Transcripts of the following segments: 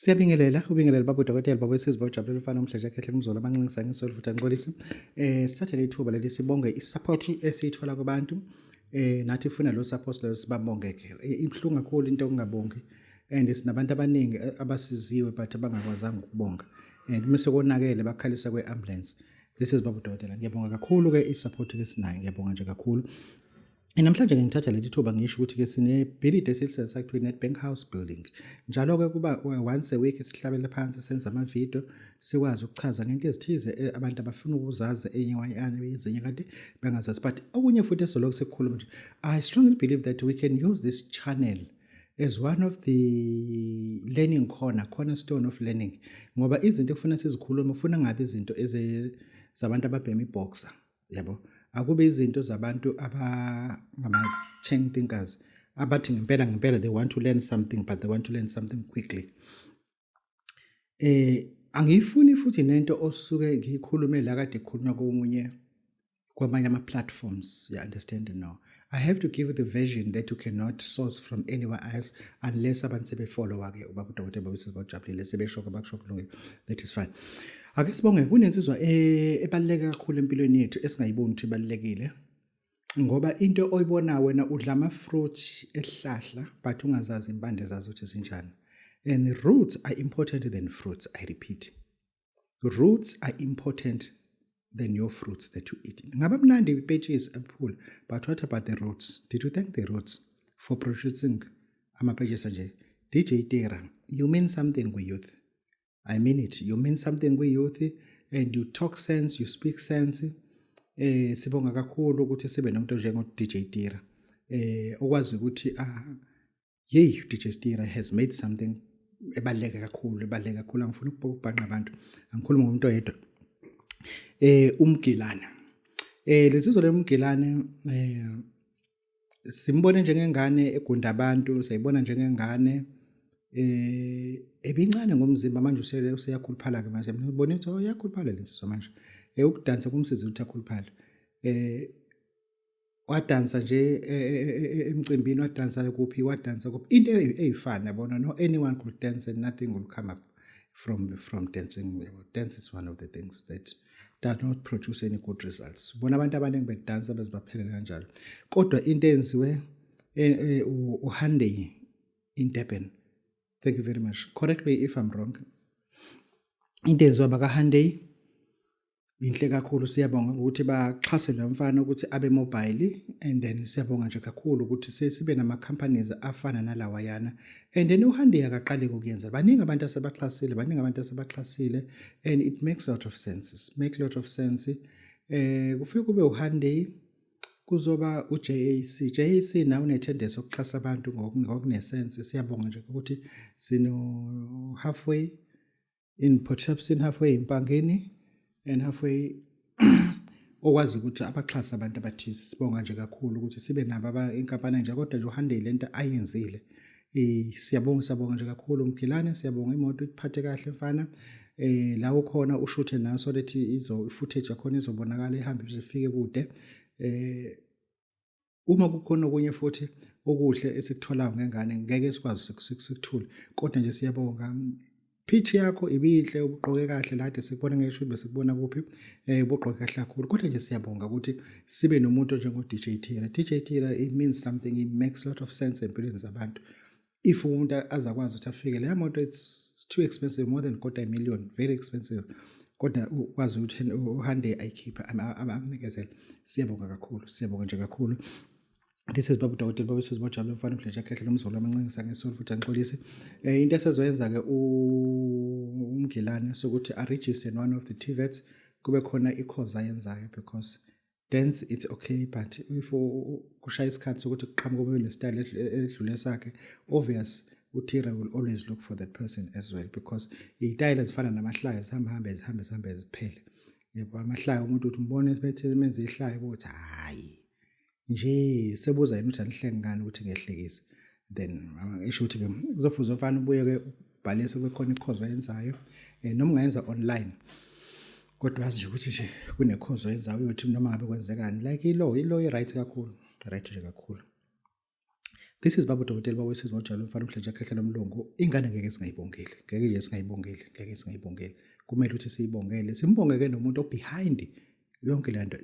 Siyabingelela, ubingelele baba udokotela, baba wesizwe, bawujabulela umfana omhleshe khehle umzolo abancingisa ngesolo futhi angixolisi. Sithathe leli thuba leli sibonge i-support esiyithola kubantu. Nathi funa lo support lo sibabonge ke. Ibuhlungu kakhulu into okungabongi and sinabantu abaningi abasiziwe but abangakwazanga ukubonga. And uma sekonakele bakhalisa kwe-ambulance. This is baba udokotela. Ngiyabonga kakhulu ke i-support ke sinayo. Ngiyabonga nje kakhulu. Namhlanje ke ngithatha leli thuba ngisho ukuthi ke sinebhilidi esilisebenzisa kuthiwa i-Nedbank House Building. Njalo-ke kuba once a week sihlabele phansi senze amavidiyo sikwazi ukuchaza ngento ezithize abantu abafuna ukuzazi enye ezinye kanti bengazazi. But okunye futhi esizolokhu sikukhuluma nje, I strongly believe that we can use this channel as one of the learning corner, cornerstone of learning. Ngoba izinto ekufuna sizikhulume kufuna ngabe izinto zabantu ababhema i-boxer. Yabo, akube izinto zabantu abangama-chain thinkers abathi ngempela ngempela they want to learn something, but they want to learn something quickly. Angiyifuni futhi nento osuke ngiyikhulume la kade kukhulunywa komunye kwamanye ama-platforms, you understand? No, I have to give you the version that you cannot source from anywhere else unless abantu sebefollowa-ke ubaba udokotela babesizwe bajabulile sebesho-ke bakusho kulungile, that is fine. Ake sibonge kunensizwa ebaluleke kakhulu empilweni yethu esingayiboni ukuthi ibalulekile ngoba into oyibona wena udla ama-fruit esihlahla but ungazazi impande zazo ukuthi zinjani, and roots are important than fruits. I repeat, roots are important than your fruits that you eat. Ngaba mnandi ipetshisi aphula, but what about the roots? Did you thank the roots for producing amapetshisi nje? DJ Tira, you mean something kwi-youth. I mean it. You mean something kwi-youth and you talk sense, you speak sense. Sibonga kakhulu ukuthi sibe nomuntu njengo DJ Tira. Okwazi ukuthi ah hey, DJ Tira has made something ebaluleke kakhulu, ebaluleke kakhulu. Angifuni ukubhanqa abantu. Angikhuluma ngomuntu oyedwa. Umgilana. Lesizwe lemgilane simbone njengengane egunda abantu, sayibona njengengane ebincane ngomzimba, manje usele useyakhuluphala ke manje. Mina ngibona ukuthi oh, iyakhuluphala lensizwa manje. Ukudansa kumsiza ukuthi akhuluphale. Wadansa nje emcimbini, wadansa kuphi, wadansa kuphi, into eyifana yabona. No, anyone could dance and nothing will come up from dancing, yabo. Dance is one of the things that does not produce any good results. Bona abantu abaningi bedansa bezibaphelele kanjalo, kodwa into eyenziwe uHyundai in Durban, thank you very much, correct me if I'm wrong, into eyenziwa baka-Hyundai inhle kakhulu. Siyabonga ukuthi baxhase lo mfana ukuthi abe mobile, and then siyabonga nje kakhulu ukuthi sesibe nama companies afana nalawayana. And then uHyundai akaqali ukuyenza, baningi abantu asebaxhasile, baningi abantu asebaxhasile, and it makes a lot of sense, make a lot of sense. Kufike kube uHyundai, kuzoba uJAC. JAC nawe une-tendency yokuxhasa abantu ngokunesense. Siyabonga nje ukuthi sino halfway in Port Shepstone, halfway eMpangeni and halfway okwazi ukuthi abaxhasa abantu abathize. Sibonga nje kakhulu ukuthi sibe nabo inkampani nje, kodwa nje uHyundai lento ayenzile, siyabonga, siyabonga nje kakhulu Mgilane, siyabonga. Imoto iphathe kahle mfana, la ukhona ushuthe nayo so that izo footage yakhona izobonakala ihambe ifike kude. Uma kukhona okunye futhi okuhle esikutholayo ngengane, ngeke sikwazi sikuthule, kodwa nje siyabonga. Pitch yakho ibinhle, ubugqoke kahle lade sikubona ngesho besikubona kuphi, ubugqoke kahle kakhulu, kodwa nje siyabonga ukuthi sibe nomuntu onjengo DJ Tira. DJ Tira, it means something, it makes a lot of sense empilweni zabantu. If umuntu azakwazi ukuthi afike leya moto, it's too expensive, more than quarter a million, very expensive, kodwa ukwazi ukuthi uHyundai ayikhiphe amnikezele, siyabonga kakhulu, siyabonga nje kakhulu. This is Babu Dokotela, Babu Sizwe Bojabule mfana umhleja khehle nomzolo amancingisa ngesolo futhi angixolisi. Into esezoyenza ke umgilane sokuthi a register in one of the TVETs, kube khona i-course ayenzayo, because dance, it's okay, but if kushaya isikhathi sokuthi kuqhamuke omunye ne-style edlule sakhe, obvious uTira will always look for that person as well, because iy'tayela zifana namahlaya, zihambe hambe zihambe zihambe ziphele, yebo. Amahlaya umuntu uthi umbone bethe menze ihlaya ukuthi hhayi nje sebuza yena ukuthi anihleke ngani ukuthi ngehlekise, then esho ukuthi-ke kuzofuze mfana ubuye-ke ubhalise, kube khona i-course oyenzayo, noma ungayenza online, kodwa wazi nje ukuthi nje kune-course oyenzayo uyothi noma ngabe kwenzekani, like i-law i-right kakhulu, right nje kakhulu. This is Babu Dokotela Bawesizwe Ojalo Mfana Umhlenje Khehla Lomlungu. Ingane ngeke singayibongeli, ngeke nje singayibongeli, ngeke singayibongeli. Kumele ukuthi siyibongele, simbonge ke nomuntu obehind yonke le nto.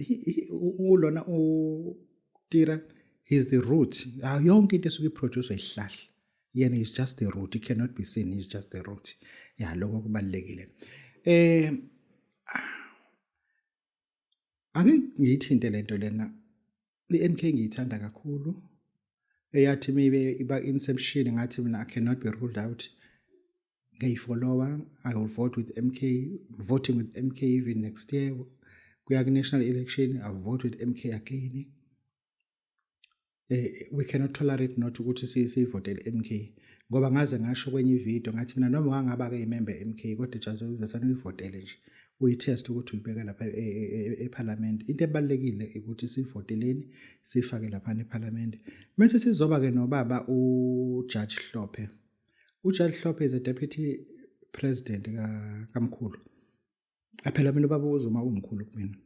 Ulona uTira, he's the root. Ah, yonke into esuke iproduce isihlahla. Yena is just the root, he cannot be seen, he's just the root. Ya, lokho kubalulekile. Ake ngiyithinte lento lena. I-MK ngiyithanda kakhulu. Eyathi mibe iba inception, ngathi mina I cannot be ruled out. Ngiyayifollowa, I will vote with MK, voting with MK even next year. Kuya national election, I will vote with MK again. We cannot tolerate not ukuthi siyivotele MK, ngoba ngaze ngasho kwenye ivideo ngathi mina noma wangaba ke imember MK, kodwa just uvesane uyivotele nje, uyitest ukuthi uyibeka lapha eParliament. Into ebalekile ukuthi sivoteleni, sifake lapha eParliament. Mase sizoba ke nobaba uJudge Hlophe. UJudge Hlophe is a deputy president kaMkhulu. Phela mina ubaba uZuma umkhulu kumina,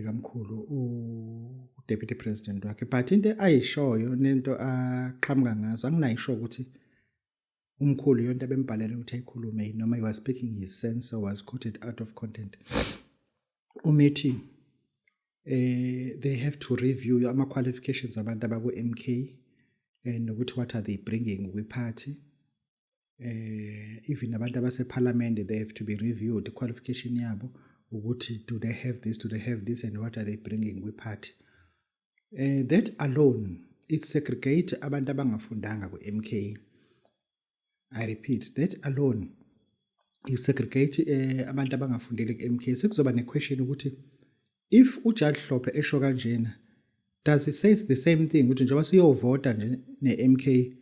kamkhulu u deputy president wakhe, but into ayishoyo nento aqhamuka ngazo, anginayisho ukuthi umkhulu yonke abembhalela ukuthi ayikhulume noma he was speaking his sense or was quoted out of content. Umithi they have to review ama qualifications abantu abaku MK nokuthi what are they bringing kwi party. Even abantu abaseParliament, they have to be reviewed, qualification yabo, ukuthi do they have this, do they have this, and what are they bringing kwi party. That alone, it segregate abantu abangafundanga ku MK. I repeat, that alone is segregate abantu abangafundile ku MK. Sekuzoba ne question ukuthi if uJudge Hlophe esho kanjena, does it say the same thing ukuthi njengoba siyovota nje ne-MK?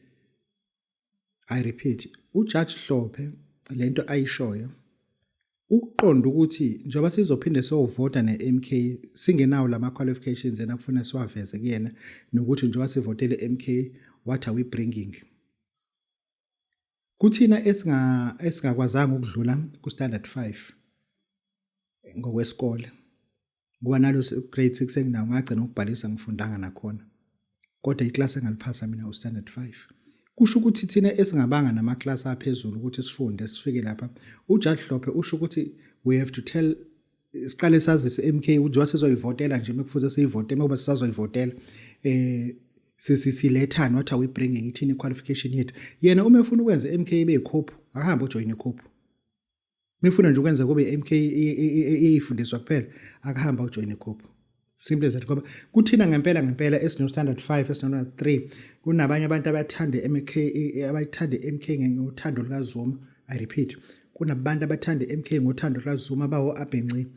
I repeat, uJudge Hlophe lento ayishoyo uqonda ukuthi njengoba sizophinde siyovota ne-MK singenawo lama qualifications yena kufuna siwaveze kuyena, nokuthi njengoba sivotele MK, what are we bringing kuthina esingakwazanga ukudlula ku standard 5 ngokwesikole, ngoba nalo grade 6 enginawo ngagcina ukubhalisa, ngifundanga nakhona, kodwa iclass engaliphasa mina u standard 5. Kusho ukuthi thina esingabanga nama class aphezulu ukuthi sifunde sifike lapha, uJudge Hlophe usho ukuthi we have to tell, siqale sazise MK njengoba sizoyivotela nje, mekufuze siyivote, ngoba sisazoyivotela, sisilethani, what are we bringing, ithini qualification yethu. Yena uma efuna ukwenza MK ibe yiCOPE, akahambe ujoin iCOPE. Mifuna nje ukwenza kube MK iyifundiswa kuphela, akahamba ujoin iCOPE, simple as that, ngoba kuthina ngempela ngempela esino standard 5, esino 3, kunabanye abantu abathanda MK, abayithanda MK ngothando likaZuma. I repeat, kunabantu abathanda MK ngothando likaZuma, bawo abhenci,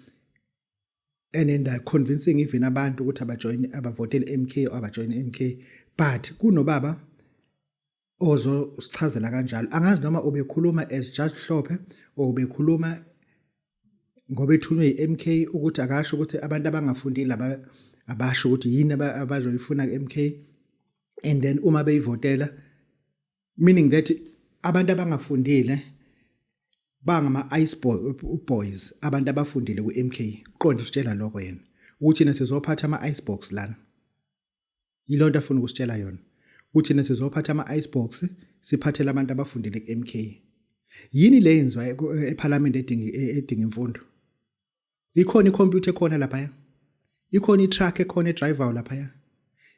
and then they're convincing even abantu ukuthi abajoin, abavotele MK or abajoin MK. But kunobaba ozosichazela kanjalo, angazi noma ubekhuluma as Judge Hlophe or ubekhuluma ngoba ethunywe i-MK, ukuthi akasho ukuthi abantu abangafundile abasho ukuthi yini abazoyifuna ku-MK, and then uma beyivotela, meaning that abantu abangafundile bangama ice boys, abantu abafundile ku-MK. Uqonde usitshela lokho yena ukuthi thina sizophatha ama ice box lana. Yilonto afuna ukusitshela yona, ukuthi thina sizophatha ama ice box, siphathele abantu abafundile ku-MK. Yini le yenziwa eParliament edinga imfundo? Ikhona ikhompyutha ekhona lapha, ikhona i-truck ekhona edrivayo lapha,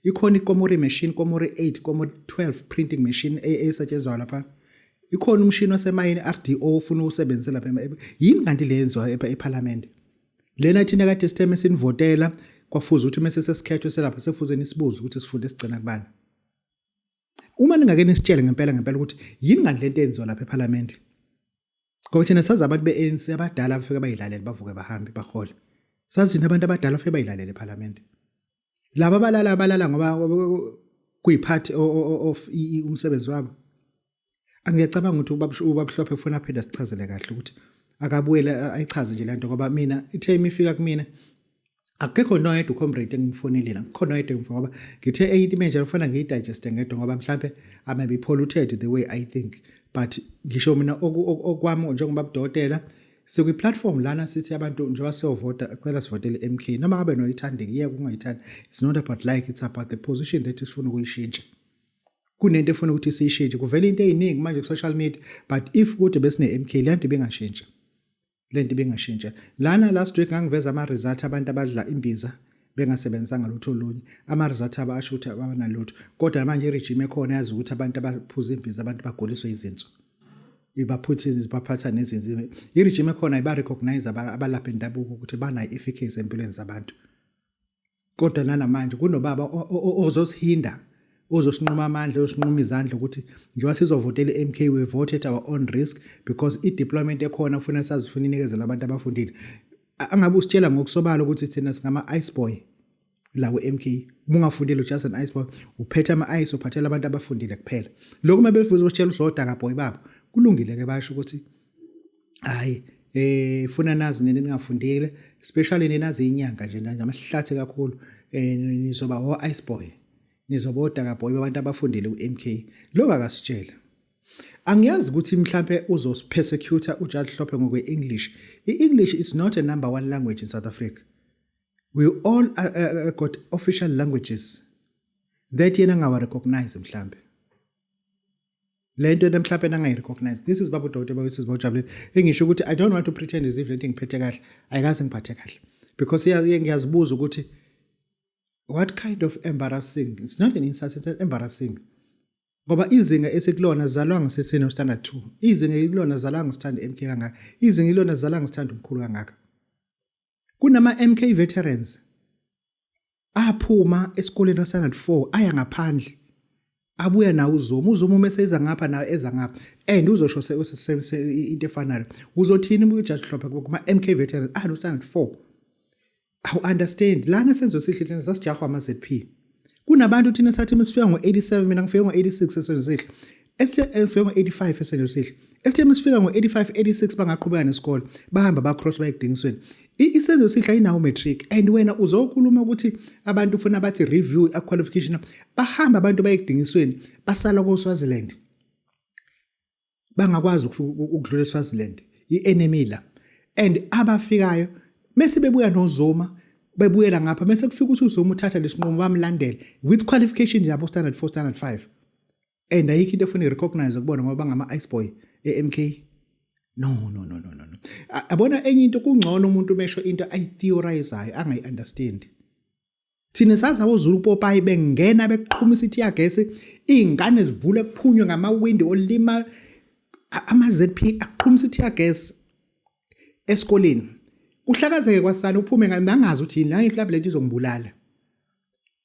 ikhona iKomori machine, Komori 8, Komori 12 printing machine esetshenziswayo lapha, ikhona umshini wasemayini RDO ufuna usebenzise lapha. Yini kanti le yenziwa eParliament lena thina kade sitheme sinivotela, kwafuza ukuthi mase sesikhethwe selapha, sekufuze nisibuze ukuthi sifunde sigcina kubani? Uma ningake nisitshele ngempela ngempela ukuthi yini kanti lento eyenziwa lapha eParliament, ngoba thina sazi abantu be-ANC abadala abafike bayilalele, bavuke bahambe bahole. Sazi thina abantu abadala bafike bayilalele eParliament. Laba abalala, abalala ngoba kuyipart of umsebenzi wabo. Angiyacabanga ukuthi ubaba Hlophe ufuna aphinde asichazele kahle ukuthi akabuyele ayichaze nje lento, ngoba mina ithe imifika kumina akekho noyedwa ucomrade engimfonelile, akukho noyedwa engimfuna, ngoba ngithe enye into manje ngifuna ngiyidigeste ngedwa, ngoba mhlambe I may be polluted the way I think. But ngisho mina okwami njengoba budokotela, sikwi-platform lana, sithi abantu njengoba siyovota, cela sivotele MK, noma ngabe noyithandi, ngiyeke ungayithandi. It's not about like, it's about the position that sifuna ukuyishintsha. Kunento efuna ukuthi siyishintshe. Kuvela into eziningi manje ku social media, but if kude besine MK le nto ibingashintsha. Le nto ibingashintsha. Lana last week ngangiveza ama result abantu abadla imbiza bengasebenzisanga lutho olunye. Ama result abo asho ukuthi abanalutho. Kodwa manje i-regime ekhona yazi ukuthi abantu abaphuza imbiza abantu baguliswe izinso. Ibaphuthi baphatha nezinso. I-regime ekhona iba recognize abalaphi bendabuko ukuthi banayo efficacy empilweni zabantu. Kodwa nanamanje kunobaba ozosihinda, ozosinquma amandla, ozosinquma izandla ukuthi njengoba sizovotela i-MK, we vote at our own risk because i-deployment ekhona ufuna sazi ufuna inikezele abantu abafundile. Angabe usitshela ngokusobala ukuthi thina singama-ice boy la ku-MK. Uma ungafundile just an ice boy, uphethe ama-ice uphathela abantu abafundile kuphela. Lokhu uma befuna usitshela usodaka boy babo, kulungile-ke basho ukuthi hayi funa nazi nini ningafundile, especially nina ziyinyanga nje namahlathi kakhulu, nizoba o ice boy, nizoba odaka boy babantu abafundile ku-MK. Lokho akasitshela. Angiyazi ukuthi mhlambe uzosipersecute uJudge Hlophe ngokwe-English. I-English is not a number one language in South Africa. We all got official languages that yena angawa recognize mhlambe. Le nto mhlawumbe nangayi-recognize. This is Babu Dokotela Babu Sizwe Bawujabulile. Engisho ukuthi I don't want to pretend as if lento ngiphethe kahle. Ayikaze ngiphathe kahle. Because ngiyazibuza ukuthi what kind of embarrassing, it's not an insult, it's an embarrassing. Ngoba izinga esikulona zalwa ngisesino standard 2. Izinga ekulona zalwa ngisithanda MK kangaka. Izinga ilona zalwa ngisithanda umkhulu kangaka. Kunama MK veterans aphuma esikoleni standard 4 aya ngaphandle, abuya nawo uZuma. UZuma uma eseza ngapha nawe eza ngapha and uzosho into efanayo. Uzothini uJudge Hlophe kuma MK veterans ano standard 4? Awu understand lana Senzo Sihle thina sasijahwa ama ZP. Kunabantu thina sathi mesifika ngo87, mina ngifike ngo86 eSenzo Sihle, esithe ngifike ngo85 eSenzo Sihle, esithe mesifika ngo85 86 bangaqhubeka nesikole, bahamba ba cross baye kudingisweni. ISenzo Sihle ayinawo matric and wena uzokhuluma ukuthi abantu ufuna bathi review a qualification. Bahamba abantu baye kudingisweni, basala ko Swaziland, bangakwazi ukudlula eSwaziland, ienemy la. And abafikayo bese bebuya noZuma, bebuyela ngapha, bese kufika ukuthi uZuma uthatha lesinqumo, bamlandele with qualification yabo standard 4, standard 5, and ayikho into efuna irecognize kubona ngoba bangama ice boy eMK. No, no, no, no, no, no. Abona enye into, kungcono umuntu mesho into ayitheorizayo angayi understand. Thina sazi aboZulu upopayi bengena beqhumisa i-tear gas, izingane zivule kuphunywe ngamawindi olima, ama ZP aqhumisa i-tear gas esikoleni. Kuhlakazeke kwasana uphume ngangazi ukuthi yini la mhlawumbe lento izongibulala.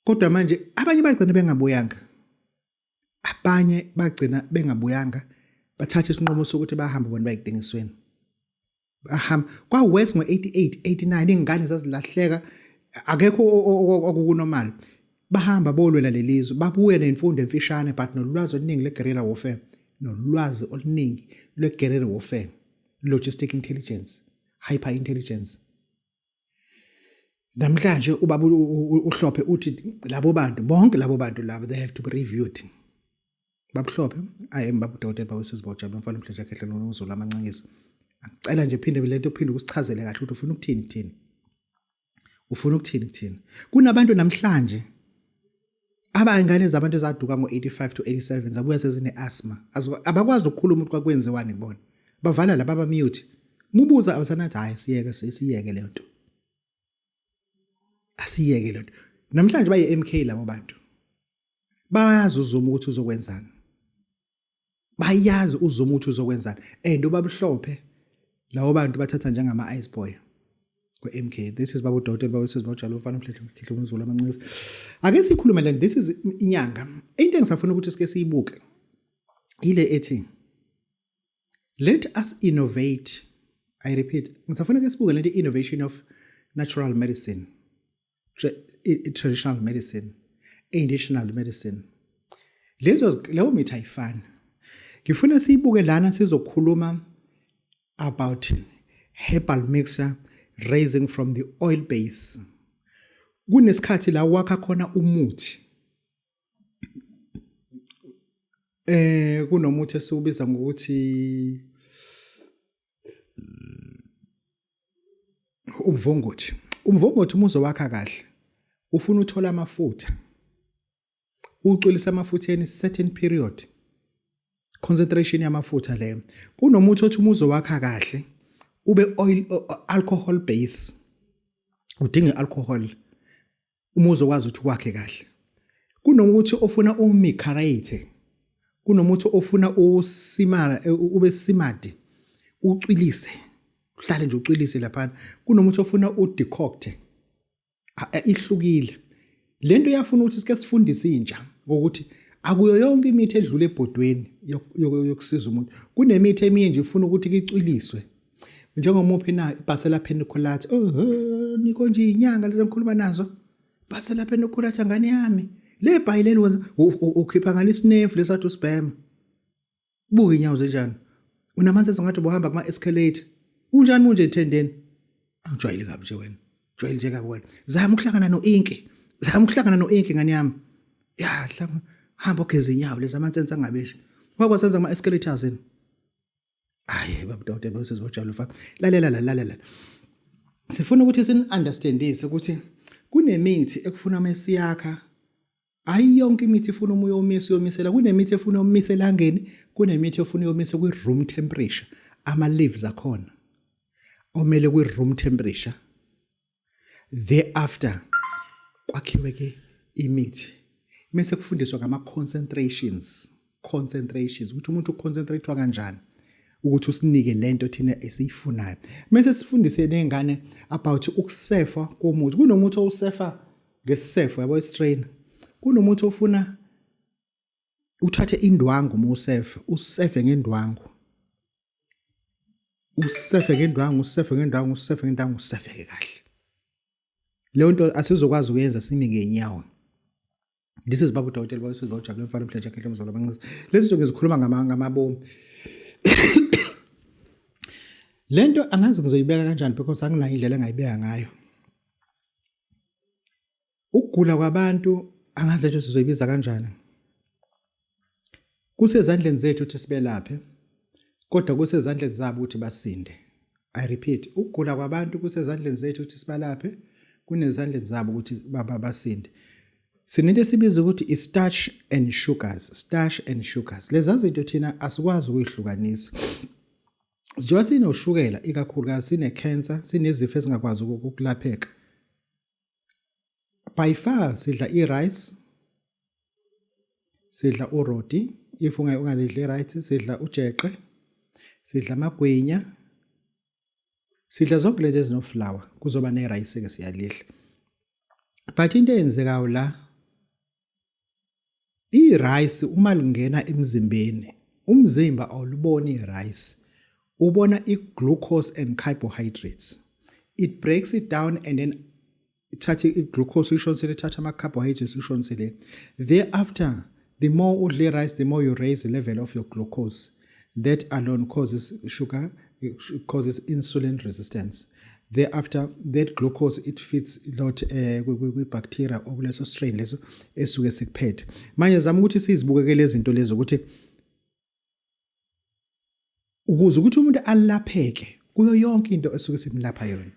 Kodwa manje abanye bagcina bengabuyanga. Abanye bagcina bengabuyanga, bathatha isinqumo sokuthi bahamba bona bayekudingisweni. Bahamba kwa West ngo88 89, ingane zazilahleka, akekho okukunormal. Bahamba bolwela lelizwe, babuye nemfundo emfishane but nolwazi oluningi le-guerrilla warfare, nolwazi oluningi lwe-guerrilla warfare, logistic intelligence, hyper intelligence. Namhlanje ubaba uHlophe uthi labo bantu bonke, labo bantu labo, they have to be reviewed. Babuhlophe, I am Babu Dokotela Babu Sizwe Bawujabule mfana umhleja khehle noZulu amancingisi. Angicela nje phinde lento, uphinde ukusichazele kahle ukuthi ufuna ukuthini kuthini. Ufuna ukuthini kuthini. Kunabantu namhlanje abayingane zabantu ezaduka ngo-85 to 87 zabuya sezine asthma. Abakwazi ukukhuluma ukuthi kwakwenziwani kubona. Bavala laba ba mute. Mubuza abasanathi hayi siyeke, siyeke le nto. Asiyeke le nto. Namhlanje baye MK labo bantu. Bayazi uZuma ukuthi uzokwenzani. Bayazi uZuma ukuthi uzokwenzani. And ubabuhlophe lawo bantu bathatha njengama ice boy ku-MK. This is Babu Dokotela Babu Sizwe Bawujabule mfana umhlehle umkhihle umzulu amancisi. Ake sikhulume lento. This is inyanga. Into engisafuna ukuthi sike siyibuke ile ethi let us innovate. I repeat, ngisafuna ke sibuke lento, innovation of natural medicine, traditional medicine, traditional medicine. Lezo leyo mithi ayifani. Ngifuna siyibuke lana, sizokhuluma about herbal mixture raising from the oil base. Kunesikhathi la wakha khona umuthi, kunomuthi esiwubiza ngokuthi umvongothi. Umvongothi uma uzowakha kahle ufuna uthola amafutha. Ucwilisa emafutheni certain period. Concentration yamafutha leyo. Kunomuthi othi umuzo wakha kahle ube oil alcohol base. Udinga alcohol umuzi okwazi ukuthi wakhe kahle. Kunomuthi ofuna umicarate. Kunomuthi ofuna usimara ube simadi ucwilise. Uhlale nje ucwilise laphana. Kunomuthi ofuna udecocte. Ihlukile. Lento iyafuna ukuthi sike sifundise intsha ngokuthi akuyo yonke imithi edlula ebhodweni yokusiza umuntu. Kunemithi eminye nje ifuna ukuthi kicwiliswe. Njengomuphi na ibhasela peniculata. Oh, niko nje inyanga lezi ngikhuluma nazo. Bhasela peniculata ngane yami. Le bhayi leli wenza ukhipha ngale isinefu lesathi usibhema. Buka inyawo zenjani. Unamanzi ezingathi ubuhamba kuma escalator. Unjani munje ethendeni? Angijwayele kabi nje wena. Jwayele nje kabi wena. Zama ukuhlangana no-inki. Zama ukuhlangana no-inki ngane yami. Ya, hlangana hamba ogeza inyawo lezi amansense angabeshi. Wakwasenza ama escalators yini? Hayi baba dokotela bosizojabula mfana. Lalela la lalela. Sifuna ukuthi sin understandise ukuthi kunemithi ekufuna mesiyakha ayi yonke imithi ifuna uma uyomisa uyomisela kunemithi efuna uyomise elangeni kunemithi ofuna uyomise kwi room temperature ama leaves akhona omele kwi room temperature Thereafter kwakhiwe ke imithi mese kufundiswa ngama concentrations concentrations ukuthi umuntu uconcentratewa kanjani ukuthi usinike lento thina esiyifunayo mese sifundise nengane about ukusefa komuthi kunomuthi owusefa ngesisefo yabo istrain kunomuthi ofuna uthathe indwangu uma usefe usefe ngendwangu usefe ngendwangu usefe ngendwangu usefe ngendwangu usefeke kahle leyo nto asizokwazi ukuyenza simi ngenyawo. This is baba udokotela baba sizwa ujabule mfana umhlenje khehle umzolo abancisi lezi zinto ngizikhuluma ngamabomu. Lento angazi ngizoyibeka kanjani because anginayo indlela engayibeka ngayo. Ukugula kwabantu angazi lento sizoyibiza kanjani. Kusezandleni zethu ukuthi sibelaphe kodwa kusezandleni zabo ukuthi basinde. I repeat, ukugula kwabantu kusezandleni zethu ukuthi sibalaphe, kunezandleni zabo ukuthi basinde. Sinento esibiza ukuthi i-starch and sugars, starch and sugars. Leza zinto thina asikwazi ukuyihlukanisa. Njengoba sinoshukela ikakhulukazi sine-cancer, sinezifo ezingakwazi ukulapheka. By far sidla i-rice, sidla urodi, if ungalidli i-rice, sidla ujeqe, sidla amagwinya, sidla zonke lezi ezinoflour, kuzoba ne-rice ke siyalidla. But into eyenzekayo la I-rice uma lingena emzimbeni, umzimba awuliboni i-rice, ubona i-glucose and carbohydrates. It breaks it down and then ithathe i-glucose uyishonisele, ithathe ama-carbohydrates uyishonisele. Thereafter, the more udle rice, the more you raise the level of your glucose. That alone causes sugar, causes insulin resistance. Thereafter, that glucose it fits a lot eh, kwi-bacteria okuleso strain leso esuke sikuphethe. Manje zama ukuthi sizibukeke lezi zinto lezi ukuthi ukuze ukuthi umuntu alapheke kuyo yonke into esuke simlapha yona.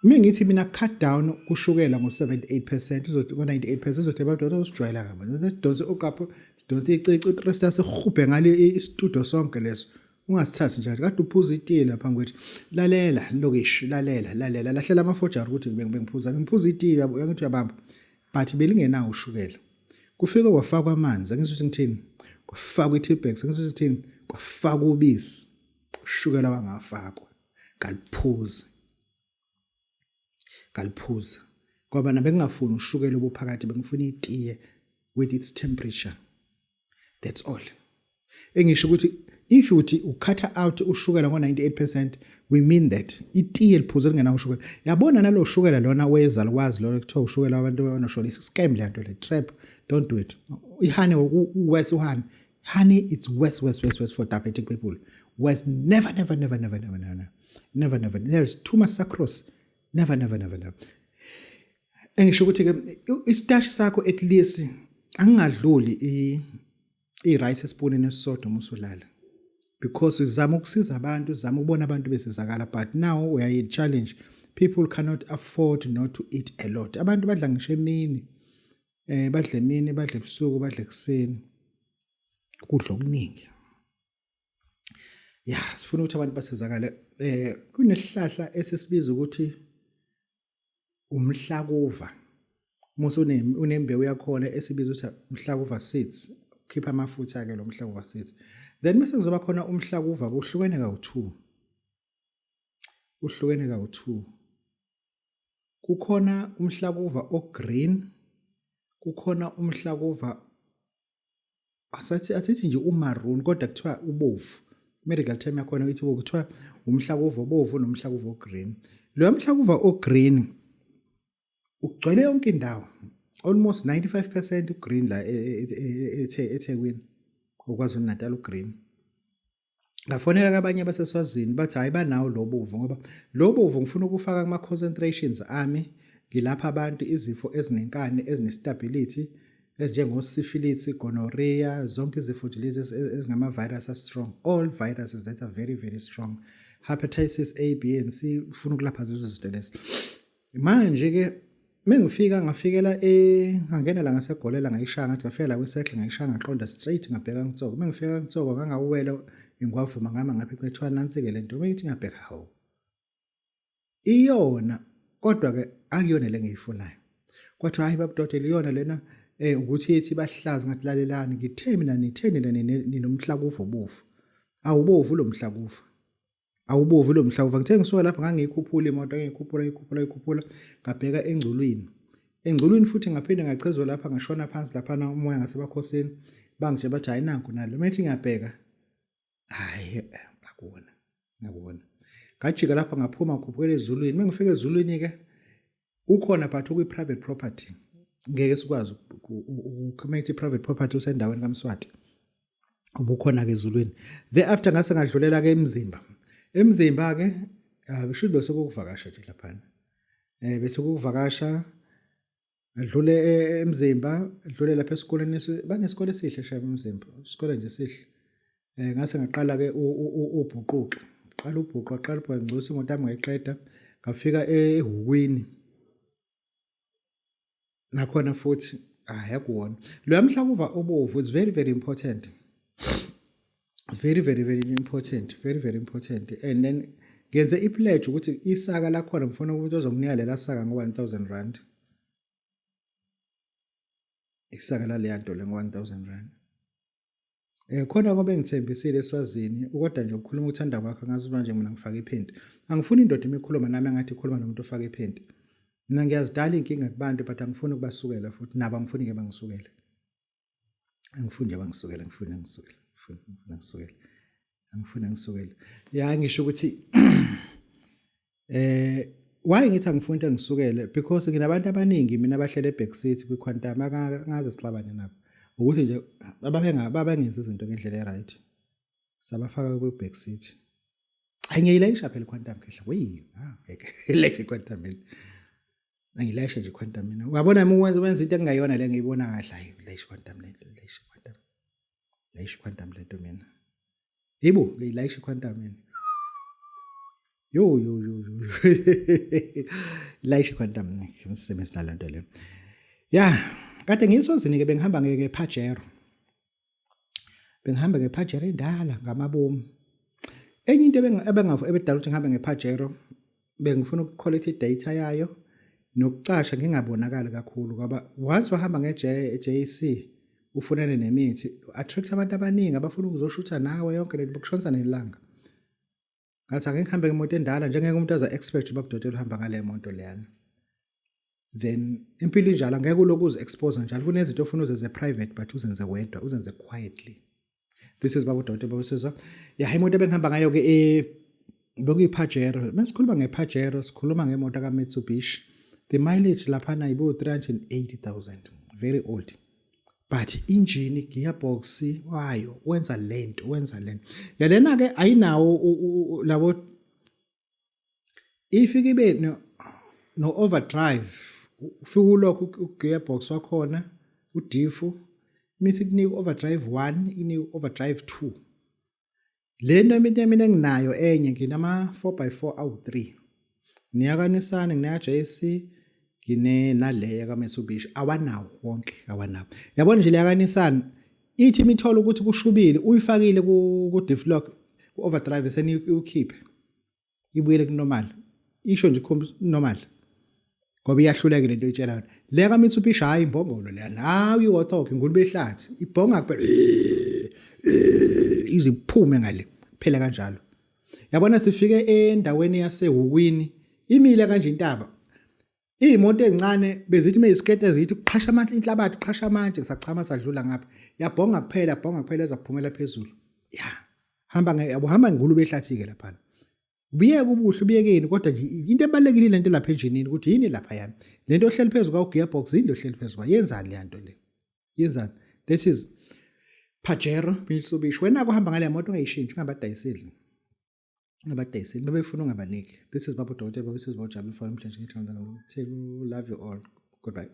Uma ngithi mina cut down kushukela ngo-78% uzothi ngo-98% uzothi abantu bazosijwayela kabi. Sidonse okapho, sidonse icici, u-three star sihubhe ngale isitudio sonke leso. Ungasithathi njalo. Kade uphuza itiye lapha kwethu. Lalela lokishi, lalela, lalela. Lahlela amafojari ukuthi bengiphuza. Ngiphuza itiye yabo, uyangithi uyabamba. But belingenawo ushukela. Kufike kwafakwa amanzi, angizwa ukuthi ngithini. Kwafakwa i-tea bags, angizwa ukuthi ngithini. Kwafakwa ubisi. Ushukela wangafakwa. Kaliphuzi. Kaliphuzi. Ngoba na bengingafuni ushukela obuphakathi, bengifuna itiye with its temperature. That's all. Engisho ukuthi if uthi ukhatha out ushukela ngo-98% we mean that itiye liphuze lingenawo ushukela. Yabona nalo shukela lona wezalukwazi lona kuthiwa ushukela wabantu abanoshukela scam le nto le trap don't do it. Ihoney worse uhoney. Honey it's worse worse worse worse for diabetic people. Worse never never never never never never never never there's too much sucrose. Never never never never. Engisho ukuthi ke isitashi sakho at least angingadluli i i-rice esipunini esisodwa uma usulala because uzama ukusiza abantu uzama ukubona abantu besizakala but now we are in challenge people cannot afford not to eat a lot abantu badla ngisho emini. Badle emini, badle ebusuku, badle ekuseni. Ukudla okuningi. Ya, sifuna ukuthi abantu basizakale. Kunesihlahla esisibiza ukuthi umhlakuva. Uma unembewu yakhona esibiza ukuthi umhlakuva seeds, ukhipha amafutha ke lo mhlakuva seeds. Then bese kuzoba khona umhlakuva kuhlukene kawu-2. Uhlukene kawu-2. Kukhona umhlakuva o-green, kukhona umhlakuva asathi asithi nje umaroon kodwa kuthiwa ubovu. Medical term yakhona ithi kuthiwa umhlakuva obovu nomhlakuva o-green. Lo mhlakuva o-green ugcwele yonke indawo. Almost 95% ugreen la eThekwini. OKwaZulu Natal ugreen. Ngafonela kabanye abaseSwazini bathi hayi banawo lo bovu ngoba lo bovu ngifuna ukufaka kuma concentrations ami ngilapha abantu izifo ezinenkani ezinestability ezinjengo-syphilis, gonorrhea, zonke izifo nje lezi ezingama-virus a-strong, all viruses that are very very strong, hepatitis A, B and C, ufuna ukulapha lezo zinto lezo. Manje-ke mengifika ngafikela e ngangena la ngasegolela ngayishaya ngathi ngafika la kwi-circle ngayishaya ngaqonda straight ngabheka ngitsoko. Mengifika ngitsoko ngangawuwela ingwavuma ngama ngapha ecethwa nansi-ke le nto. Mengithi ngiyabheka hawu. Iyona kodwa ke akuyona le ngiyifunayo. Kwathiwa hayi babudodela iyona lena ukuthi yethi bahlaza ngathi lalelani ngithe mina nithe nina ninomhlakuva obovu. Awubovu lo mhlakuva. Awubovu lo mhlakuva. Ngithe ngisuka lapha ngangiyikhuphula imoto ngiyikhuphula ngiyikhuphula ngiyikhuphula ngabheka engculwini. Engculwini futhi ngaphinde ngachezwa lapha ngashona phansi laphana umoya ngasebakhosini bangitshela bathi hayi nanku nalo. Methi ngiyabheka hayi akuwona akuwona. Ngajika lapha ngaphuma ngikhuphukela ezulwini. Mengifika ezulwini ke ukhona but ukwi private property. Ngeke sikwazi ukucommit i-private property usendaweni kaMswati. Ubukhona ke ezulwini. Thereafter ngase ngadlulela ke eMzimba. Emzimba ke kusho bese kukuvakasha nje laphana. Bese kukuvakasha adlule eMzimba, adlule lapha esikoleni banesikole esihle shame eMzimba. Isikole nje esihle. Ngase ngaqala ke ubhuquqa. Qala ubhuqa, qala ubhuqa ngcosa imoto yami ngayiqeda. Ngafika ehukwini. Nakhona futhi hayi akuwona. Lo mhlakuva obovu is very very important. Very very very important, very very important. And then ngenze i-pledge ukuthi isaka lakhona ngifuna umuntu ozonginika lela saka ngo-1000 rand. Isaka laleya nto le ngo-1000 rand. Khona ngoba engithembisile eSwazini kodwa nje ukukhuluma ukuthanda kwakho ngazi manje mina ngifaka iphenti. Angifuni indoda imikhuluma nami engathi ikhuluma nomuntu ofaka iphenti. Mina ngiyazidala iy'nkinga kubantu but angifuni ukubasukela futhi nabo angifuni ke bangisukele. Angifuni nje bangisukele, angifuni ngisukele, angifuni ngisukele. Angifuni ngisukele. Ya ngisho ukuthi why ngithi angifuni into engisukele because nginabantu abaningi mina abahlele eback seat kwi Quantum angaze sixabane nabo. Ukuthi nje babengenzi izinto ngendlela e-right. Sabafaka kwi back seat. Hayi ngiyayilayisha phela iQuantum khehla. Wey, ah ngeke. Ilayisha iQuantum mina. Angilayisha nje iQuantum mina. Uyabona uma wenza wenza into engayona le ngiyibona kahle. Hayi layisha iQuantum le nto, layisha iQuantum. Layisha iQuantum le nto mina. Yebo, ngiyilayisha iQuantum mina. Yo yo yo yo. Layisha iQuantum ngisebenza nalento le. Ya, kade ngiyisozini ke bengihamba ngePajero. Bengihamba ngePajero endala ngamabomu. Enye into ebedala ukuthi ngihambe ngePajero bengifuna ukucollect i-data yayo nokucasha ngingabonakali kakhulu ngoba once wahamba nge-JC ufunane nemithi attract abantu abaningi abafuna ukuzoshutha nawe yonke lento bakushonisa nelanga. Ngathi ake ngihambe ngemoto endala njengeke umuntu aza expect uba kudokotela uhamba ngale moto leyana. Then impilo injalo angeke ulokhu uzi-expose njalo kunezinto ofuna uzenze private but uzenze wedwa uzenze quietly. This is baba udokotela babusizwa. Ya imoto ebengihamba ngayo ke bekuyi-Pajero. Masikhuluma nge-Pajero sikhuluma ngemoto ka-Mitsubishi. The mileage laphana ibu 380,000. Very old. But injini gearbox wayo wenza lento wenza lento. Yalena ke ayinawo labo ifike ibe no overdrive ufike ulokhu ugearbox wakhona udifu mithi kunika overdrive 1 inika overdrive 2. Le nto mina enginayo enye nginama 4x4 awu 3. Ngiyakanisani nginaya JC, Ngine naleya kaMitsubishi, awanawo wonke, awanawo. Yabona nje leya kaNissan ithi imithola ukuthi kushubile, uyifakile ku diff lock, ku overdrive, seniyikhiphe ibuyele ku normal, isho nje ikhombisa normal ngoba iyahluleka lento oyitshela yona. Le kaMitsubishi, hayi, imbongolo leyana, hayi, i-warthog, ingulube ehlathi, ibhonga kuphela iziphume ngale, kuphela kanjalo. Yabona, sifike endaweni yaseHukwini, imile kanje intaba, iy'moto ey'ncane bezithi uma isikete zithi kuqhasha amanti, inhlabathi qhasha amanti, sachama sadlula ngapha, yabhonga kuphela, yabhonga kuphela, ezaphumela phezulu. Ya, hamba yabo, hamba ngulube ehlathi-ke laphana. Ubiyeke ubuhle, ubiyekeni, kodwa nje into ebalulekile lento lapha enjinini, ukuthi yini lapha yani lento ohleli phezu kwawo, gearbox, yini ohleli phezu kwayo, yenzani leya nto le, yenzani? This is Pajero Mitsubishi. Wena kuhamba ngale moto, ungayishintshi, ungabadayiseli, ungabadayiseli, babefuna ungabaniki. This is Baba Dokotela, Baba Sizwe Jabule for namhlanje. Ngithanda, love you all, goodbye.